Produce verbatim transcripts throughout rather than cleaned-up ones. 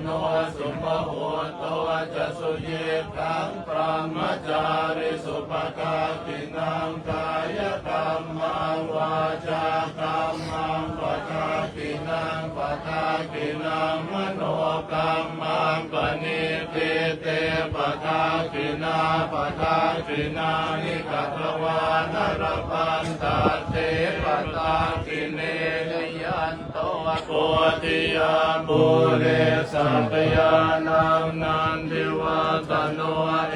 no sumuhutto ca suyiṭṭhaṃ brahmacārisu. Padakkhiṇaṃ kāyakammaṃ vācākammaṃ padakkhiṇaṃ padakkhiṇaṃ manokammaṃ paṇidhī te padakkhiṇā. Padakkhiṇāni katvāna labhantatthe padakkhiṇe. Jayanto bodhiyā mūle sakyānaṃ nandivaḍḍhano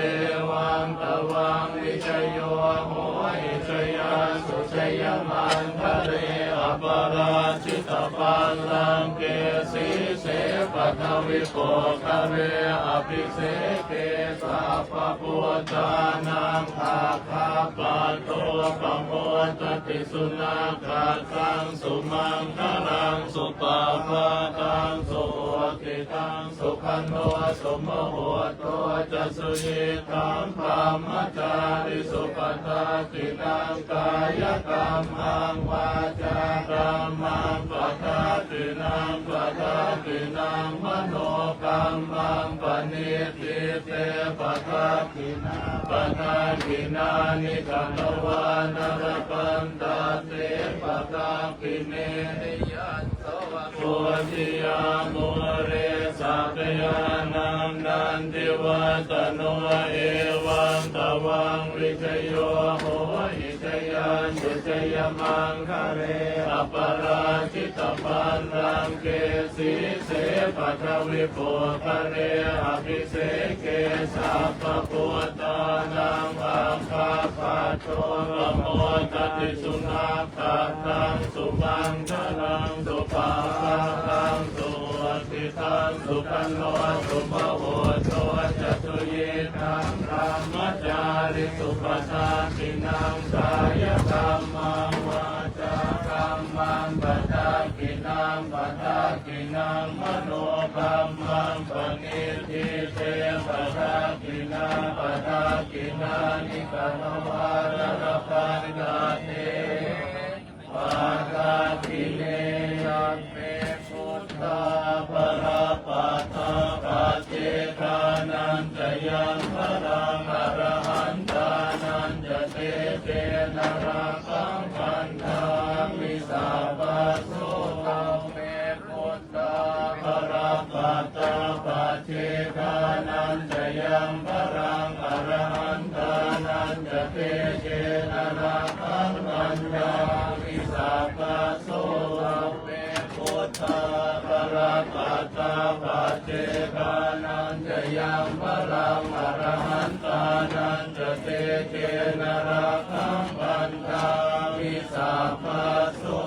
evaṃ tvaṃ vijayo hohi jayassu jayamaṅgale aparājitapallaṅke sīse paṭhavipokkhare abhiseke sabbabuddhānaṃ aggappatto pamodati. Sunakkhattaṃ sumaṅgalaṃ supabhātaṃ suhuṭṭhitaṃ sukhaṇo sumuhutto ca suyiṭṭhaṃ brahmacārisu. Padakkhiṇaṃ kāyakammaṃ vācākammaṃ padakkhiṇaṃ padakkhiṇaṃ manokammaṃ paṇidhī te padakkhiṇā. Padakkhiṇāni katvāna labhantatthe padakkhiṇe. Bodhiyā mūle sakyānaṃ nandivaḍḍhano evaṃ tvaṃ vijayo hohi jayassu jayamaṅgale aparājitapallaṅke sīse paṭhavipokkhare abhiseke sabbabuddhānaṃ aggappatto pamodati. Sunakkhattaṃ sumaṅgalaṃ supabhātaṃ suhuṭṭhitaṃ sukhaṇo sumuhutto ca suyiṭṭhaṃ brahmacārisu. Padakkhiṇaṃ kāyakammaṃ vācākammaṃ padakkhiṇaṃ padakkhiṇaṃ manokammaṃ paṇidhī te padakkhiṇā. Padakkhiṇāni katvāna labhantatthe padakkhiṇe. Sabbe buddhā balappattā paccekānañca yaṃ balaṃ arahantānañca tejena rakkhaṃ bandhāmi sabbaso. Sabbe buddhā balappattā paccekānañca yaṃ balaṃ arahantānañca tejena rakkhaṃ bandhāmi sabbaso. Sabbe buddhā balappattā paccekānañca yaṃ balaṃ arahantānañca tejena rakkhaṃ bandhāmi sabbaso.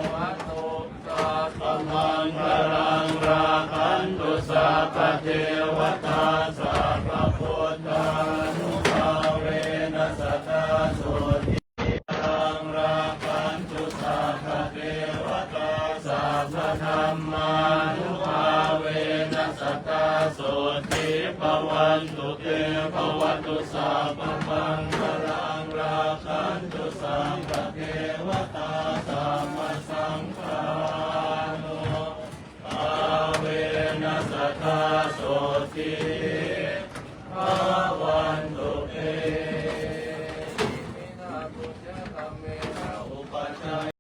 Bhavatu sabbamaṅgalaṃ rakkhantu sabbadevatā sabbabuddhānubhāvena sadā sotthī balaṃ rakkhantu sabbadevatā sabbadhammānubhāvena sadā sotthī bhavantu te. Bhavatu sabbamaṅgalaṃ